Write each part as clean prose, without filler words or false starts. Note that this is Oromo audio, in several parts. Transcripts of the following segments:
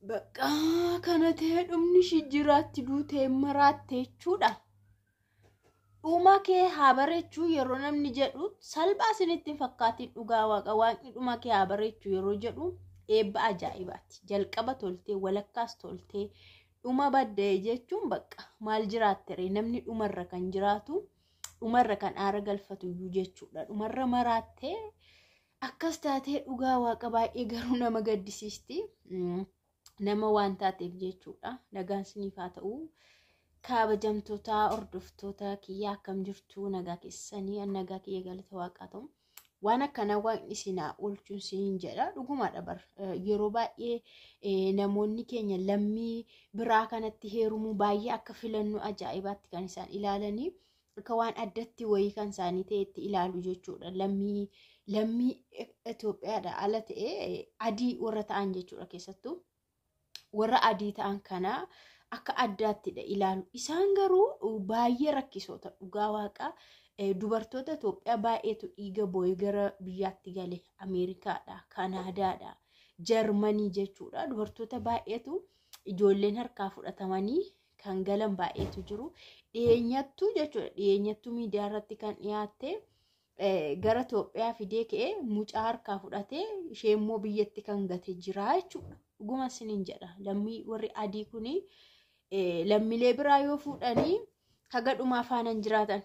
Bakka kana ta'e dhumni ishii jiraatti duutee maraatte jechuudha. Dhuma kee haa bareechuu yeroo namni jedhu salphaa isinitti hin fakkaatiin, dhugaa waaqa, waaqni dhuma kee haa bareechuu yeroo jedhu eebba ajaa'ibaati. Jalqaba toltee, walakkaas toltee, dhuma badda'e jechuun bakka maal jiraattere? Namni dhumarra kan jiraatu, dhumarra kan aara galfatu iyyuu jechuudha. Dhumarra maraattee akkas taatee, dhugaa waaqa, baay'ee garuu nama gaddisiisti. Nama waan taateef jechuudha. Nagaan isiniif haa ta'u. Kabajamtoota hordoftoota kiyyaa, akkam jirtu? Nagaa keessanii? Nagaa kiyya, galata waaqaa ta'u. Waan akkanaa waaqni isin haa oolchuun isiniin jedha. Dhugumaadha bar, yeroo baay'ee namoonni keenya lammii biraa kanatti heerumuu baay'ee akka filannoo ajaa'ibaatti kan isaan ilaalanii, akka waan addatti wayii kan isaanii ta'etti ilaalu jechuudha. Lammii Itoophiyaadha ala ta'e, adii warra ta'an jechuudha, keessattuu warra adii ta'an kana akka addaattidha ilaalu. Isaan garuu baay'ee rakkisoota, dhugaa waaqaa. Dubartoota Itoophiyaa baay'eetu dhiiga boo'ee gara biyyaatti gale. Ameerikaadha, Kanaadaadha, Jarmanii jechuudha. Dubartoota baay'eetu ijoolleen harkaa fudhatamanii kan galan baay'eetu jiru. Dhiyeenyattuu jechuudha. Dhiyeenyattuu miidiyaa irratti kan dhiyaatte, gara Itoophiyaa fidee ka'ee mucaa harkaa fudhatee ishee immoo biyyatti kan gate jira jechuudha. Dhuguma isiniin jedha. Lammii warri adii kuni lammiilee biraa yoo fuudhanii haga dhumaa faana jiraatan.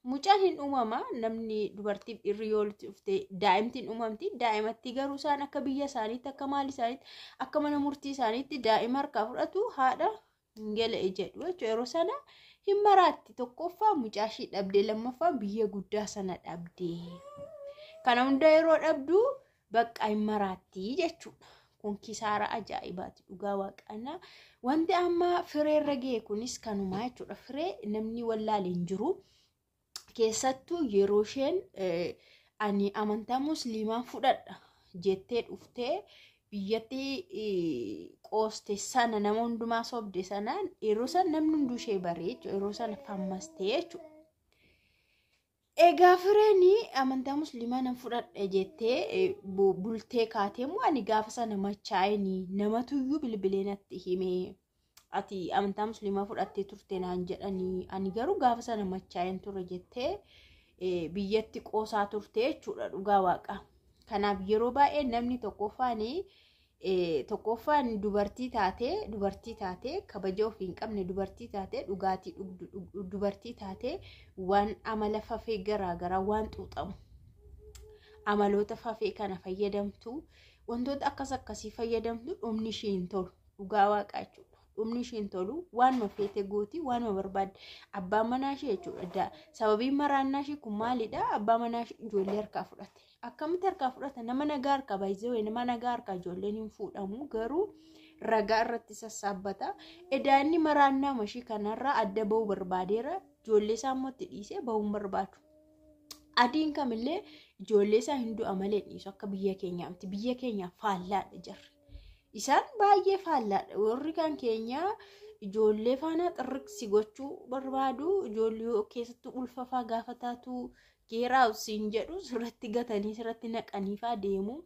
Mucaan hin uumama, namni dubartiif dhiirri yoo walitti dhufte daa'imti hin uumamti. Daa'imatti garuu isaan akka biyya isaaniitti, akka maal isaaniitti, akka mana murtii isaaniitti daa'ima harkaa fudhatu, haadha hin gala'e jedhu jechuudha. Yeroo sana hin maraatti, tokkoffaa mucaa ishii dhabdee, lammaffaa biyya guddaa sana dhabdee. Kana hunda yeroo dhabdu bakka hin maraatti jechuudha. Kun kisaara ajaa'ibaati, dhugaa waaqannaa. Wanti amma fireerra ga'e kunis kanumaa jechuudha. Firee namni wallaale hin jiru. Keessattuu yeroo isheen ani amantaa musliimaa fudhadha jettee dhuftee biyyatti qooste sana, nama hundumaa sobde sana, yeroo sana namni hunduu ishee baree jechuudha. Yeroo sana fammastee jechuudha. Egaa fireen amantaa musliimaa nan fudhadha jettee bultee kaatee immoo, ani gaafa sana machaa'anii namatuyyuu bilbilee natti himee, ati amantaa musliimaa fudhattee turte naan jedhanii, ani garuu gaafa sana machaa'een ture jettee biyyatti qoosaa turte jechuudha, dhugaa waaqa. Kanaaf yeroo baay'ee namni tokkoffaan dubartii taatee kabaja ofii hin qabne, dubartii taatee dhugaatii dhugdu, dubartii taatee waan amala fafee garaagaraa waan xuuxamu, amaloota fafee kana fayyadamtu, wantoota akkas akkasii fayyadamtu, dhumni ishee hin tolu, dhugaa waaqaa jechuudha. Dhumni ishee hin tolu, waanuma feete gooti, waanuma barbaadde. Abbaan manaa ishee jechuudha. Sababiin maraannaa ishee kun maalidha? Abbaa manaa ishee ijoollee harkaa fudhate. Akkamitti harkaa fudhata? Nama nagaa harkaa baay'isee, nama nagaa harkaa ijoolleen hin fuudhamu, garuu ragaa irratti sassaabbata. Edaa inni maraannaa ishii kanarraa adda bahuu barbaadeera. Ijoollee isaa immoo itti dhiisee bahuu hin barbaadu. Adiin kamillee ijoollee isaa hin du'a malee dhiisu, akka biyya keenyaa miti. Biyya keenyaa faallaadha jarri. Isaan baay'ee faallaadha. Warri kan keenyaa ijoollee faana xirriqsi gochuu barbaadu. Ijoollee keessattuu ulfafaa gaafa taatu geeraa siin jedhu, sirratti gatanii sirratti naqanii faa deemu.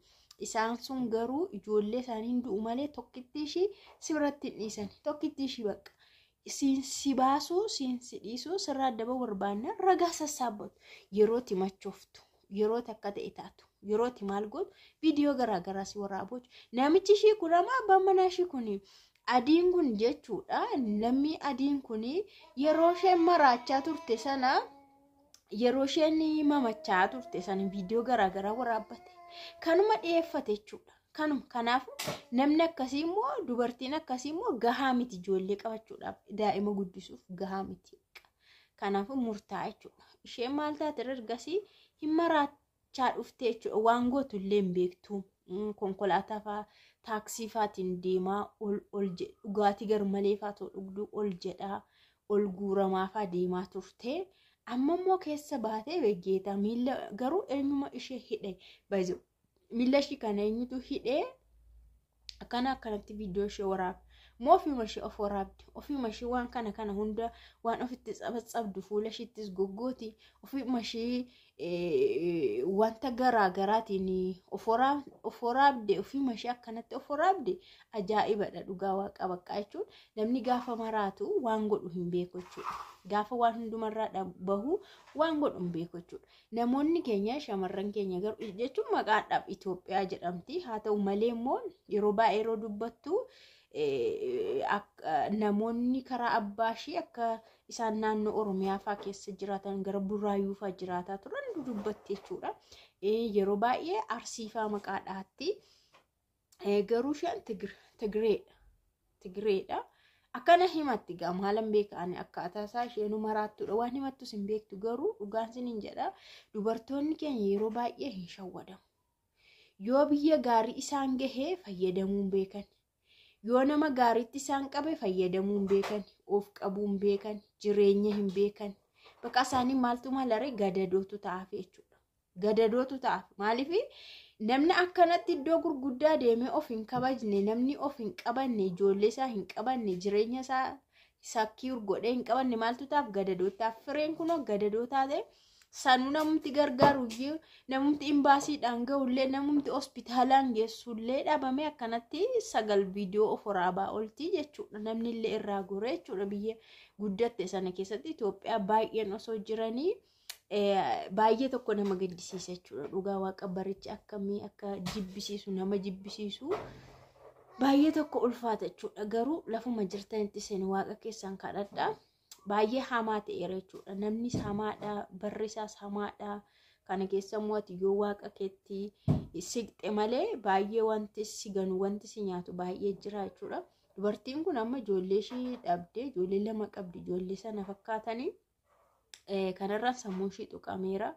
Isaan sun garuu ijoollee isaanii hin du'u malee tokkitti ishii sirratti hin dhiisan. Tokkitti ishii bakka. Siin si baasuu, siin si dhiisuu, sirraa adda bahuu barbaanna ragaa sassaabbatu. Yeroo itti machooftu, yeroo takka ta'e taatu, yeroo itti maal gootu, viidiyoo garaagaraa si waraabu. Namichi ishii kun amma abbaan manaa ishii kun adiin kun jechuudha. Namni adiin kun yeroo isheen maraachaa turte sana, yeroo isheen mamachaa turte sana viidiyoo garaagaraa waraabbate. Kanuma dhiyeeffate jechuudha. Kanuma, kanaafuu namni akkasii immoo, dubartiin akkasii immoo gahaa miti, ijoollee qabachuudhaaf, daa'ima guddisuuf gahaa miti. Kanaafuu murtaa'a jechuudha. Isheen maal taate? Ergasii hin maraachaa dhufte jechuudha. Waan gootu illee hin beektu. Konkolaataa fa'aa, taaksii fa'aatiin deemaa ol ol dhugaatii garmalee fa'aa ta'u dhugduu ol jedhaa ol guuramaa fa'aa deemaa turte. Amma immoo keessa baatee beekgeeta, miila garuu eenyuma ishee hidhe? Miila ishii kana eenyutu hidhee akkana akkanatti viidiyoo ishee waraaba? Moo ofiima ishee of waraabdi? Ofiima ishee waan kana kana hunda waan ofitti tsabatsabdu, fuula isheettis goggooti. Ofiima ishee wanta garaa garaatiin of waraabde, ofiima ishee akkanatti of waraabde. Ajaa'ibadha dhugaa waaqa. Bakka jechuun namni gaafa maraatu waan godhu hin beeku jechuudha. Gaafa waan hundumarraa bahu waan godhu hin beeku jechuudha. Namoonni keenya, shamarran keenya garuu, jechuun maqaadhaaf Itoophiyaa jedhamti. Haa ta'u malee immoo yeroo baay'ee yeroo dubbattu namoonni karaa abbaa ishee akka isaan naannoo Oromiyaa fa'aa keessa jiraatan, gara Burraayyuu fa'aa jiraataa turan dubbatti jechuudha. Yeroo baay'ee Arsii fa'aa maqaa dhaatti. Garuu isheen Tigireedha. Tigireedha. Akkana himatti gaa, maalan beeka ani akkaataa isaa? Isheenuu maraattuudha, waan himattus hin beektu. Garuu dhugaan sinin jedha, dubartoonni keenya yeroo baay'ee hin shawwadamu. Yoo biyya gaarii isaan gahee fayyadamuu hin beekan. Yoo nama gaariitti isaan qabe fayyadamuu hin beekan, of qabuu hin beekan, jireenya hin beekan. Bakka isaanii maaltu malaree gadadootu ta'aaf jechuudha. Gadadootu ta'aaf. Maaliif namni akkanatti iddoo gurguddaa deemee of hin kabajne, namni of hin qabanne, ijoollee isaa hin qabanne, jireenya isaa secure godhee hin qabanne, maaltu ta'aaf? Gadadoo ta'aaf. Fireen kunoo gadadoo taate. Sanuu namumti gargaaru, namumti imbaasiidhaan gahullee, namumti hospitaalaan geessullee dhabame, akkanatti 9 viidiyoo of waraabaa oolti jechuudha. Namni illee irraa gore jechuudha. Biyya guddatte sana keessatti Itoophiyaa baay'een osoo jiranii baay'ee tokko nama gaddisiisa jechuudha. Dhugaa waaqa, barichi akkamii akka jibbisiisu, nama jibbisiisu, baay'ee tokko ulfaata jechuudha. Garuu lafuma jirtanitti isin waaqa keessan kadhadhaa. Baay'ee hamaa ta'eera jechuudha. Namnis hamaadha, barri isaas hamaadha. Kana keessa immoo ati yoo waaqa keetti siqxe malee baay'ee wanti si ganu, wanti si nyaatu baay'ee jira jechuudha. Dubartiin kun amma ijoollee ishii dhabdee, ijoollee lama qabdi, ijoollee sana fakkaatanii kanarraan sammuun ishii tuqameera.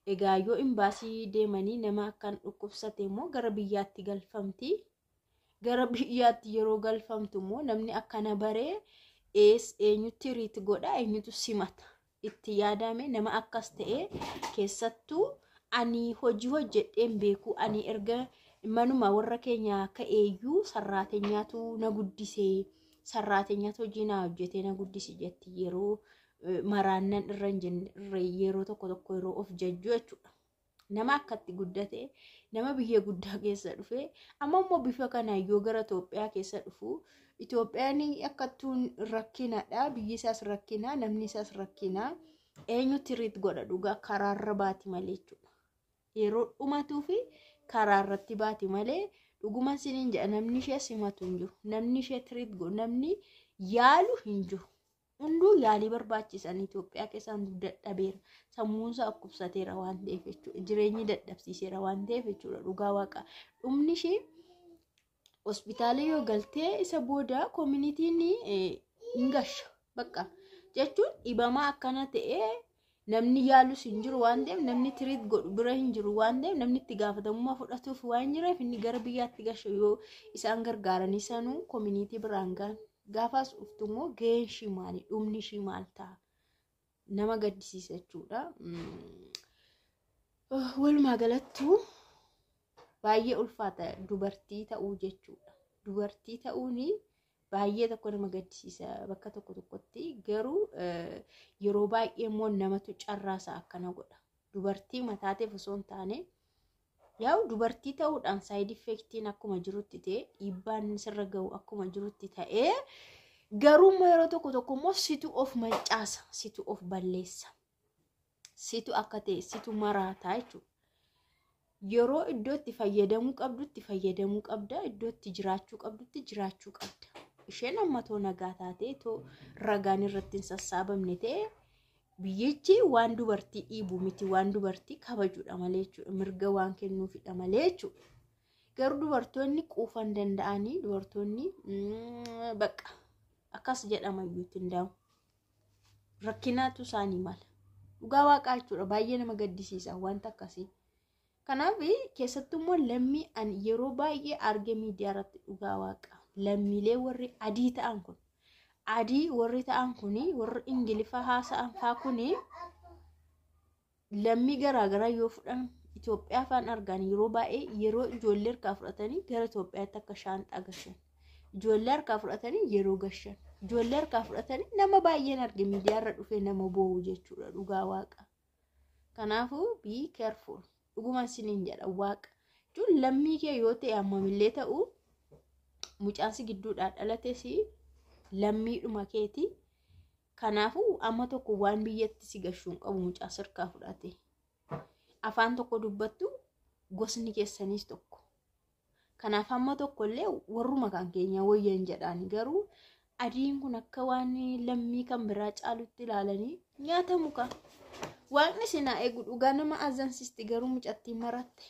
Egaa yoo imbaasii deemanii nama akkan dhukkubsate immoo gara biyyaatti galfamti. Gara biyyaatti yeroo galfamtu immoo namni akkana baree ees eenyutti treat godha, eenyutu simata itti yaadame? Nama akkas ta'e keessattuu ani hojii hojjedheen beeku, ani erga manuma warra keenya ka'eeyyuu sarraatenyaatu na guddise, sarraatenyaatu hojii naa hojjetee na guddise jetti, yeroo maraannan irra hin jirre yeroo tokko tokko yeroo of jajju jechuudha. Nama akkatti guddate, nama biyya guddaa keessa dhufe, amma immoo bifa kanaan yoo gara Itoophiyaa keessa dhufu, Itoophiyaan akkattuun rakkinadha. Biyyi isaas rakkina, namni isaas rakkina. Eenyu treat godha dhugaa? Karaarra baati malee jechuudha. Yeroo dhumatuu fi karaarratti baati malee, dhuguma siniin jedha, namni ishee simatu hin jiru. Namni ishee treat godhu, namni yaalu hin jiru. Hunduu yaalii barbaachisan Itoophiyaa keessaa hunduu dadhabeera. Sammuunsaa dhukkubsateera waan ta'eef jechuudha. Jireenyi dadhabsiiseera waan ta'eef jechuudha. Dhugaa waaqa. Dhumni ishee hospitaala yoo galtee, isa booda communityn hin gasha. Bakka jechuun dhibamaa akkana ta'ee namni yaalus hin jiru waan ta'eef, namni treat godhu bira hin jiru waan ta'eef, namni itti gaafatamummaa fudhatuuf waan hin jireef, inni gara biyyaatti gasha. Yoo isaan gargaaranii sanuu community biraan gaan, gaafas dhuftu immoo gaheen ishii maali? Dhumni ishii maal ta'a? Nama gaddisiisa jechuudha. Walumaa galattuu baay'ee ulfaata dubartii ta'uu jechuudha. Dubartii ta'uun baay'ee tokko nama gaddisiisa bakka tokko tokkotti. Garuu yeroo baay'ee immoo namatu carraasaa akkana godha. Dubartii mataateef osoo hin taane, yaa'u dubartii ta'uudhaan side effectiin akkuma jirutti ta'e, dhiibbaan sirra gahu akkuma jirutti ta'ee, garuu immoo yeroo tokko tokko immoo situ of mancaasa, situ of balleessa, situ akka ta'e, situ maraataa jechuudha. Yeroo iddoo itti fayyadamuu qabdutti fayyadamuu qabda, iddoo itti jiraachuu qabdutti jiraachuu qabda. Isheen amma too nagaa taatee, too ragaan irratti hin sassaabamne ta'e, biyyichi waan dubartii dhiibu miti, waan dubartii kabajuudha malee jechuudha. Mirga waan kennuufidha malee jechuudha. Garuu dubartoonni quufan danda'anii, dubartoonni bakka akkas jedhama iyyuu hin danda'amu. Rakkinaatu isaanii mala. Dhugaa waaqaa jechuudha, baay'ee nama gaddisiisa wanta akkasii. Kanaaf keessattuu immoo lammii ani yeroo baay'ee arge miidiyaa irratti, dhugaa waaqa, lammiilee warri adii ta'an kun, adii warri ta'an kun, warri Ingiliffa haasa'an faa kun, lammii garaagaraa yoo fudhan, Itoophiyaa afaan argan, yeroo baay'ee yeroo ijoollee harkaa fudhatanii gara Itoophiyaatti akka shaanxaa gashan. Ijoollee harkaa fudhatanii yeroo gashan. Ijoollee harkaa fudhatanii nama baay'een arge miidiyaarra dhufee nama boo'u jechuudha dhugaa waaqa. Kanaafuu be careful. Dhuguma isiniin jedha waaqa. Jechuun lammii kee yoo ta'e hammamillee ta'u mucaan si gidduudhaa dhalates lammiidhuma keeti. Kanaafuu amma tokko waan biyyatti si gashuun qabu mucaa sirkaa fudhate. Afaan tokko dubbattu, gosni keessaniis tokko. Kanaaf amma tokkollee warruma kan keenya wayyan jedhaan, garuu adiin kun akka waan lammii kan biraa caalutti ilaalanii nyaata muka. Waaqni sinaa eegu, dhugaa nama azansisti garuu mucattiin maratte.